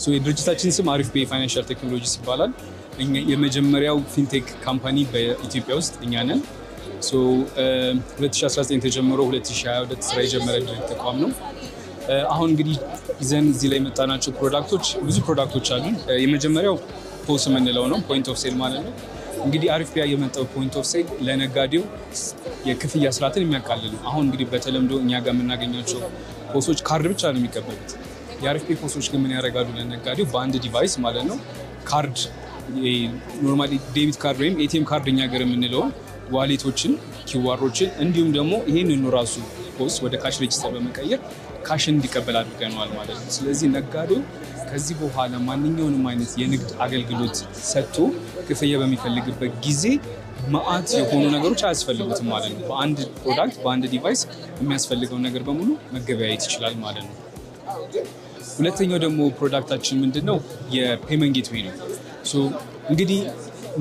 የድርጅታችን ስም አሪፍ ፔይ Financial Technologies ይባላል። የመጀመሪያው fintech company በኢትዮጵያ ውስጥ እኛ ነን። 2019 ተጀምሮ 2022 ስራ የጀመረ ተቋም ነው። አሁን እንግዲህ ይዘን እዚህ ላይ የመጣናቸው product ኦች፣ ብዙ product ኦች አሉን። የመጀመሪያው POS የምንለው ነው፣ point of sale ማለት ነው። እንግዲህ አሪፍ ፔይ የመጣው point of sale ለነጋዴው የክፍያ ስርዓትን የሚያቃልል ነው። አሁን እንግዲህ በተለምዶ እኛ ጋር የምናገኛቸው POS ኦች ካርድ ብቻ ነው የሚቀበሉት። የአሪፍ ፔይ POS ኦች ግን ምን ያደርጋሉ? ለነጋዴው በአንድ device ማለት ነው፣ ካርድ፣ normally debit card ወይም ATM card እኛ ሀገር የምንለውን፣ wallet ኦችን፣ QR ኦችን እንዲሁም ደግሞ ይህንኑ ራሱ POS ወደ cash register በመቀየር cash ን እንዲቀበል አድርገነዋል ማለት ነው። ስለዚህ ነጋዴው ከዚህ በኋላ ማንኛውንም አይነት የንግድ አገልግሎት ሰጥቶ ክፍያ በሚፈልግበት ጊዜ መአት የሆኑ ነገሮች አያስፈልጉትም ማለት ነው። በአንድ product፣ በአንድ device የሚያስፈልገውን ነገር በሙሉ መገበያየት ይችላል ማለት ነው። ሁለተኛው ደግሞ product ኣችን ምንድን ነው? የ payment gateway ነው። እንግዲህ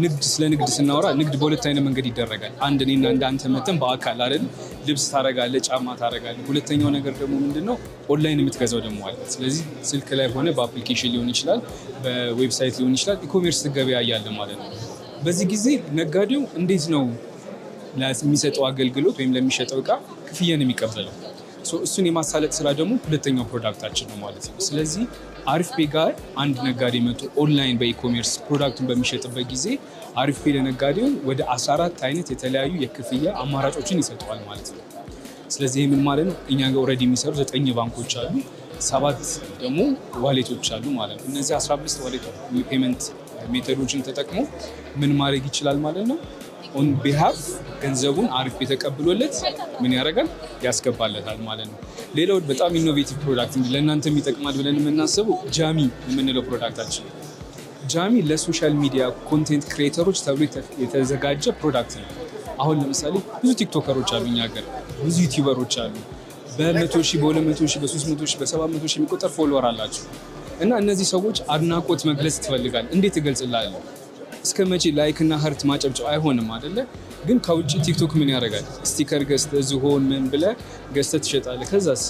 ንግድ፣ ስለ ንግድ ስናወራ ንግድ በሁለት አይነት መንገድ ይደረጋል። አንድ እኔና እንደ አንተ መተን በአካል አይደል፣ ልብስ ታረጋለህ፣ ጫማ ታረጋለህ። ሁለተኛው ነገር ደግሞ ምንድን ነው? ኦንላይን የምትገዛው ደግሞ አለ። ስለዚህ ስልክ ላይ ሆነ በ application ሊሆን ይችላል፣ በ website ሊሆን ይችላል፣ e-commerce ትገበያያለህ ማለት ነው። በዚህ ጊዜ ነጋዴው እንዴት ነው ለሚሰጠው አገልግሎት ወይም ለሚሸጠው እቃ ክፍያን የሚቀበለው? እሱን የማሳለጥ ስራ ደግሞ ሁለተኛው product ኣችን ነው ማለት ነው። ስለዚህ አሪፍ ፔይ ጋር አንድ ነጋዴ መጥቶ online በ e-commerce product ኡን በሚሸጥበት ጊዜ አሪፍ ፔይ ለነጋዴው ወደ 14 አይነት የተለያዩ የክፍያ አማራጮችን ይሰጠዋል ማለት ነው። ስለዚህ ይህ ምን ማለት ነው? እኛ ጋር already የሚሰሩ ዘጠኝ ባንኮች አሉ፣ ሰባት ደግሞ wallet ኦች አሉ ማለት ነው። እነዚህ 15 wallet payment method ኦችን ተጠቅሞ ምን ማድረግ ይችላል ማለት ነው? On behalf ገንዘቡን አሪፍ ፔይ ተቀብሎለት ምን ያደርጋል? ያስገባለታል ማለት ነው። ሌላው በጣም innovative product እንግዲህ ለእናንተም ይጠቅማል ብለን የምናስበው ጃሚ የምንለው product ኣችን። ጃሚ ለ social media content creator ኦች ተብሎ የተዘጋጀ product ነው። አሁን ለምሳሌ ብዙ TikToker ኦች አሉ፣ እኛ ሀገር ብዙ YouTuber ኦች አሉ። በ100,000፣ በ200,000፣ በ300,000፣ በ700,000 የሚቆጠር follower አላቸው። እና እነዚህ ሰዎች አድናቆት መግለጽ ትፈልጋል። እንዴት ትገልጽላለህ? እስከ መቼ like እና heart ማጨብጨብ? አይሆንም አይደለ? ግን ከውጭ ቲክቶክ ምን ያደርጋል? Sticker ገዝተህ፣ ዝሆን ምን ብለህ ገዝተህ ትሸጣለህ። ከዛስ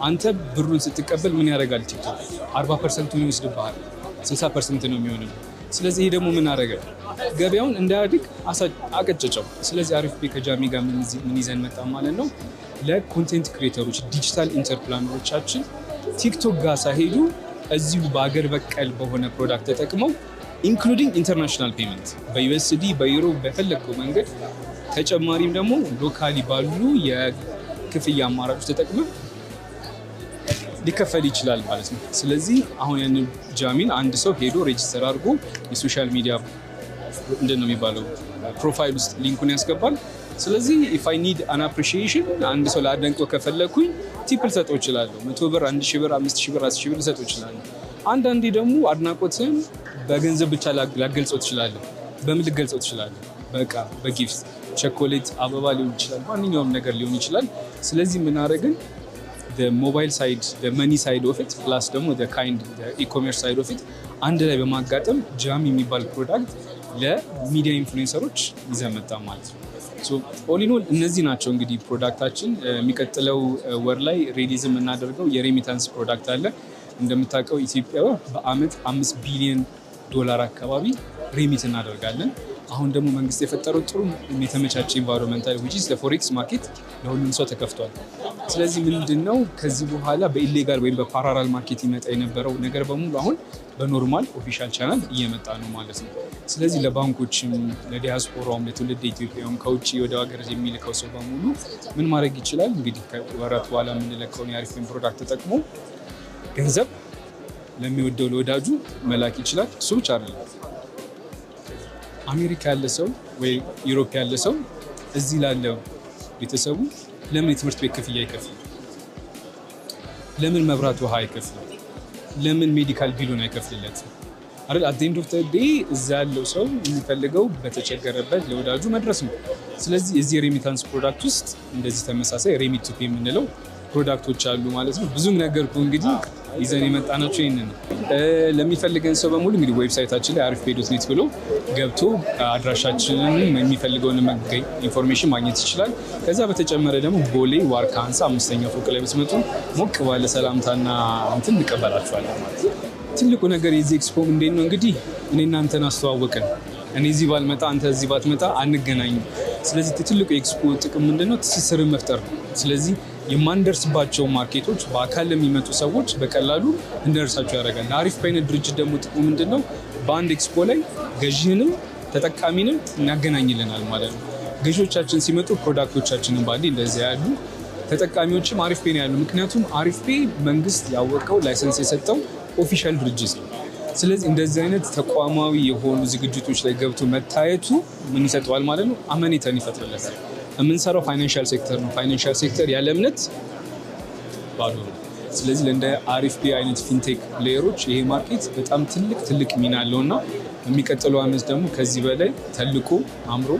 አንተ ብሩን ስትቀበል ምን ያደርጋል ቲክቶክ? 40% ኡን ይወስድብሃል። 60% ነው የሚሆንብህ። ስለዚህ ይሄ ደግሞ ምን አደረገ? ገበያውን እንዳያድግ አቀጨጨው። ስለዚህ አሪፍ ፔይ ከጃሚ ጋር ምን ይዘን መጣ ማለት ነው? ለ content creator ኦች፣ digital entrepreneur ኦቻችን ቲክቶክ ጋር ሳይሄዱ እዚሁ በሀገር በቀል በሆነ product ተጠቅመው including international payment በ USD፣ በዩሮ፣ በፈለግከው መንገድ፣ ተጨማሪም ደግሞ locally ባሉ የክፍያ አማራጮች ተጠቅመህ ሊከፈል ይችላል ማለት ነው። ስለዚህ አሁን ያንን ጃሚን አንድ ሰው ሄዶ register አድርጎ የ social media ምንድን ነው የሚባለው profile ውስጥ link ኡን ያስገባል። ስለዚህ if I need an appreciation፣ አንድ ሰው ላደንቀው ከፈለግኩኝ tip ልሰጠው እችላለሁ። 100 ብር፣ 1,000 ብር፣ 5,000 ብር፣ 10,000 ብር ልሰጠው እችላለሁ። አንዳንዴ ደግሞ አድናቆትን በገንዘብ ብቻ ላገልጸው ትችላለህ። በምን ልገልጸው ትችላለህ? በቃ በ gift፣ ቸኮሌት፣ አበባ ሊሆን ይችላል፣ ማንኛውም ነገር ሊሆን ይችላል። ስለዚህ ምን አደረግን? Mobile side፣ money side of it plus ደግሞ kind e-commerce side of it አንድ ላይ በማጋጠም ጃሚ የሚባል product ለ media influencer ኦች ይዘን መጣን ማለት ነው። All in all እነዚህ ናቸው እንግዲህ product ኣችን። የሚቀጥለው ወር ላይ release የምናደርገው የ remittance product አለ። እንደምታውቀው ኢትዮጵያ በአመት 5 ቢሊዮን ዶላር አካባቢ remit እናደርጋለን። አሁን ደግሞ መንግስት የፈጠረው ጥሩ የተመቻቸ environment አለ፣ which is ለ forex market ለሁሉም ሰው ተከፍቷል። ስለዚህ ምንድን ነው፣ ከዚህ በኋላ በ illegal ወይም በ parallel market ይመጣ የነበረው ነገር በሙሉ አሁን በ normal official channel እየመጣ ነው ማለት ነው። ስለዚህ ለባንኮችም፣ ለዲያስፖራውም፣ ለትውልድ ኢትዮጵያውም፣ ከውጭ ወደ ሀገር የሚልከው ሰው በሙሉ ምን ማድረግ ይችላል? እንግዲህ ከወራት በኋላ የምንለቀውን የአሪፍን product ተጠቅሞ ገንዘብ ለሚወደው ለወዳጁ መላክ ይችላል። እሱ ብቻ አይደለም። አሜሪካ ያለ ሰው ወይ Europe ያለ ሰው እዚህ ላለው ቤተሰቡ ለምን የትምህርት ቤት ክፍያ አይከፍልም? ለምን መብራት ውሃ አይከፍልም? ለምን medical bill ኡን አይከፍልለትም? አይደል? At end of the day እዛ ያለው ሰው የሚፈልገው በተቸገረበት ለወዳጁ መድረስ ነው። ስለዚህ እዚህ የ remittance product ውስጥ እንደዚህ ተመሳሳይ remit to pay የምንለው product ኦች አሉ ማለት ነው። ብዙም ነገርኩ፣ እንግዲህ ይዘን የመጣናቸው ይህንን ነው። ለሚፈልገን ሰው በሙሉ እንግዲህ website ኣችን ላይ አሪፍ ፔይ.net ብሎ ገብቶ አድራሻችንን፣ የሚፈልገውን information ማግኘት ይችላል። ከዛ በተጨመረ ደግሞ ቦሌ ዋርካ ህንፃ አምስተኛ ፎቅ ላይ ብትመጡ ሞቅ ባለ ሰላምታና እንትን እንቀበላችኋለን ማለት ነው። ትልቁ ነገር የዚህ ኤክስፖ እንዴት ነው እንግዲህ እኔ እናንተን አስተዋወቅን። እኔ እዚህ ባልመጣ፣ አንተ እዚህ ባትመጣ አንገናኝም። ስለዚህ ትልቁ የኤክስፖ ጥቅም ምንድነው? ትስስርን መፍጠር ነው። ስለዚህ የማንደርስባቸው market ኦች በአካል ለሚመጡ ሰዎች በቀላሉ እንደርሳቸው ያደርጋል። አሪፍ ፔይ ድርጅት ደግሞ ጥቅሙ ምንድነው? በአንድ ኤክስፖ ላይ ገዢንም ተጠቃሚንም ያገናኝልናል ማለት ነው። ገዢዎቻችን ሲመጡ product ኦቻችንን ባንዴ እንደዚያ ያሉ፣ ተጠቃሚዎችም አሪፍ ፔይ ነው ያሉ። ምክንያቱም አሪፍ ፔይ መንግስት ያወቀው፣ license የሰጠው official ድርጅት ነው። ስለዚህ እንደዚህ አይነት ተቋማዊ የሆኑ ዝግጅቶች ላይ ገብቶ መታየቱ ምን ይሰጠዋል ማለት ነው? አመኔታን ይፈጥርለታል። የምንሰራው financial sector ነው። Financial sector ያለ እምነት ባዶ ነው። ስለዚህ ለእንደ አሪፍ ፔይ አይነት fintech player ኦች ይሄ market በጣም ትልቅ ትልቅ ሚና አለው እና የሚቀጥለው ዓመት ደግሞ ከዚህ በላይ ተልቆ አምሮ